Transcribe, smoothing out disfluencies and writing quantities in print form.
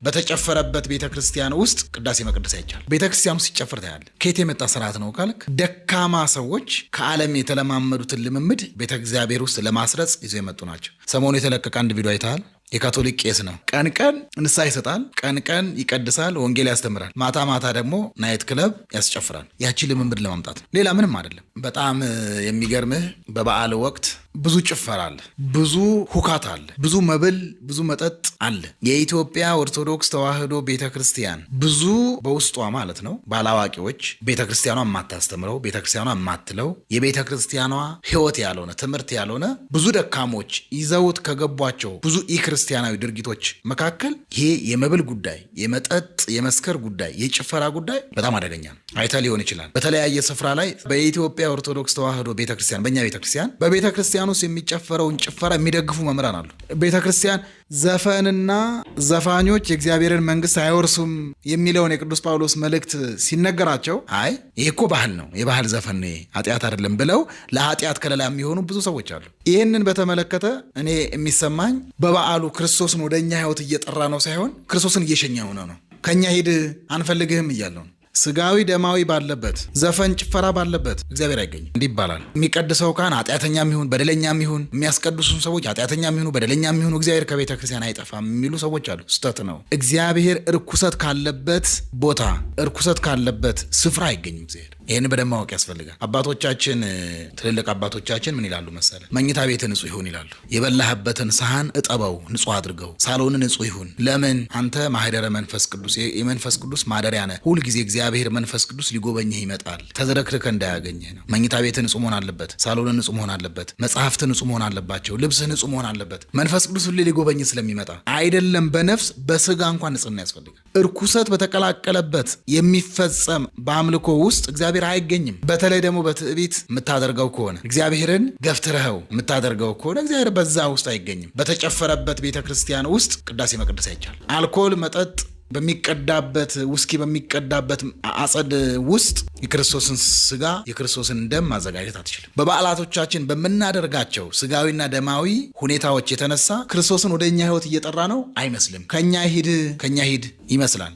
በተጨፈረበት ቤተ ክርስቲያን ውስጥ ቅዳሴ መቅደስ አይቻልም። ቤተ ክርስቲያኑ ሲጨፍር ታያለህ። ከየት የመጣ ስርዓት ነው ካልክ፣ ደካማ ሰዎች ከዓለም የተለማመዱትን ልምምድ ቤተ እግዚአብሔር ውስጥ ለማስረጽ ይዘው የመጡ ናቸው። ሰሞኑ የተለቀቀ አንድ ቪዲዮ አይተሃል? የካቶሊክ ቄስ ነው። ቀን ቀን ንስሐ ይሰጣል፣ ቀን ቀን ይቀድሳል፣ ወንጌል ያስተምራል። ማታ ማታ ደግሞ night club ያስጨፍራል። ያቺ ልምምድ ለማምጣት ነው፣ ሌላ ምንም አይደለም። በጣም የሚገርምህ በበዓል ወቅት ብዙ ጭፈራ አለ፣ ብዙ ሁካት አለ፣ ብዙ መብል፣ ብዙ መጠጥ አለ። የኢትዮጵያ ኦርቶዶክስ ተዋሕዶ ቤተ ክርስቲያን ብዙ በውስጧ ማለት ነው ባላዋቂዎች፣ ቤተ ክርስቲያኗ የማታስተምረው፣ ቤተ ክርስቲያኗ የማትለው፣ የቤተ ክርስቲያኗ ሕይወት ያልሆነ፣ ትምህርት ያልሆነ፣ ብዙ ደካሞች ይዘውት ከገቧቸው ብዙ ኢክርስቲያናዊ ድርጊቶች መካከል ይሄ የመብል ጉዳይ፣ የመጠጥ የመስከር ጉዳይ፣ የጭፈራ ጉዳይ በጣም አደገኛ ነው። አይተህ ሊሆን ይችላል። በተለያየ ስፍራ ላይ በኢትዮጵያ ኦርቶዶክስ ተዋሕዶ ቤተክርስቲያን፣ በእኛ ቤተክርስቲያን፣ በቤተክርስቲያን ውስጥ የሚጨፈረውን ጭፈራ የሚደግፉ መምህራን አሉ። ቤተክርስቲያን ዘፈንና ዘፋኞች የእግዚአብሔርን መንግስት አይወርሱም የሚለውን የቅዱስ ጳውሎስ መልእክት ሲነገራቸው፣ አይ ይሄ እኮ ባህል ነው፣ የባህል ዘፈን ነው፣ ኃጢአት አይደለም ብለው ለኃጢአት ከለላ የሚሆኑ ብዙ ሰዎች አሉ። ይህንን በተመለከተ እኔ የሚሰማኝ በበዓሉ ክርስቶስን ወደ እኛ ህይወት እየጠራ ነው ሳይሆን ክርስቶስን እየሸኘ ሆነ ነው። ከእኛ ሂድ፣ አንፈልግህም እያለው ነው። ስጋዊ ደማዊ ባለበት፣ ዘፈን ጭፈራ ባለበት እግዚአብሔር አይገኝም። እንዲህ ይባላል። የሚቀድሰው ካህን ኃጢአተኛ ይሁን በደለኛ ይሁን፣ የሚያስቀድሱን ሰዎች ኃጢአተኛ ይሁኑ በደለኛ ይሁኑ፣ እግዚአብሔር ከቤተ ክርስቲያን አይጠፋም የሚሉ ሰዎች አሉ። ስህተት ነው። እግዚአብሔር እርኩሰት ካለበት ቦታ፣ እርኩሰት ካለበት ስፍራ አይገኝም እግዚአብሔር። ይህን በደንብ ማወቅ ያስፈልጋል። አባቶቻችን፣ ትልልቅ አባቶቻችን ምን ይላሉ መሰለ? መኝታ ቤት ንጹህ ይሁን ይላሉ። የበላህበትን ሰሃን እጠበው፣ ንጹህ አድርገው። ሳሎን ንጹህ ይሁን። ለምን? አንተ ማህደረ መንፈስ ቅዱስ፣ የመንፈስ ቅዱስ ማደሪያ ነህ። ሁልጊዜ እግዚአብሔር መንፈስ ቅዱስ ሊጎበኝህ ይመጣል። ተዝረክርከ እንዳያገኝህ ነው። መኝታ ቤት ንጹህ መሆን አለበት። ሳሎን ንጹህ መሆን አለበት። መጽሐፍት ንጹህ መሆን አለባቸው። ልብስህ ንጹህ መሆን አለበት። መንፈስ ቅዱስ ሁሌ ሊጎበኝህ ስለሚመጣ አይደለም በነፍስ በስጋ እንኳን ንጽህና ያስፈልጋል። እርኩሰት በተቀላቀለበት የሚፈጸም በአምልኮ ውስጥ እግዚአብሔር አይገኝም። በተለይ ደግሞ በትዕቢት የምታደርገው ከሆነ፣ እግዚአብሔርን ገፍትረኸው የምታደርገው ከሆነ እግዚአብሔር በዛ ውስጥ አይገኝም። በተጨፈረበት ቤተ ክርስቲያን ውስጥ ቅዳሴ መቅደስ አይቻልም። አልኮል መጠጥ በሚቀዳበት፣ ውስኪ በሚቀዳበት አጸድ ውስጥ የክርስቶስን ስጋ የክርስቶስን ደም ማዘጋጀት አትችልም። በበዓላቶቻችን በምናደርጋቸው ስጋዊና ደማዊ ሁኔታዎች የተነሳ ክርስቶስን ወደ እኛ ሕይወት እየጠራ ነው አይመስልም። ከኛ ሂድ፣ ከኛ ሂድ ይመስላል።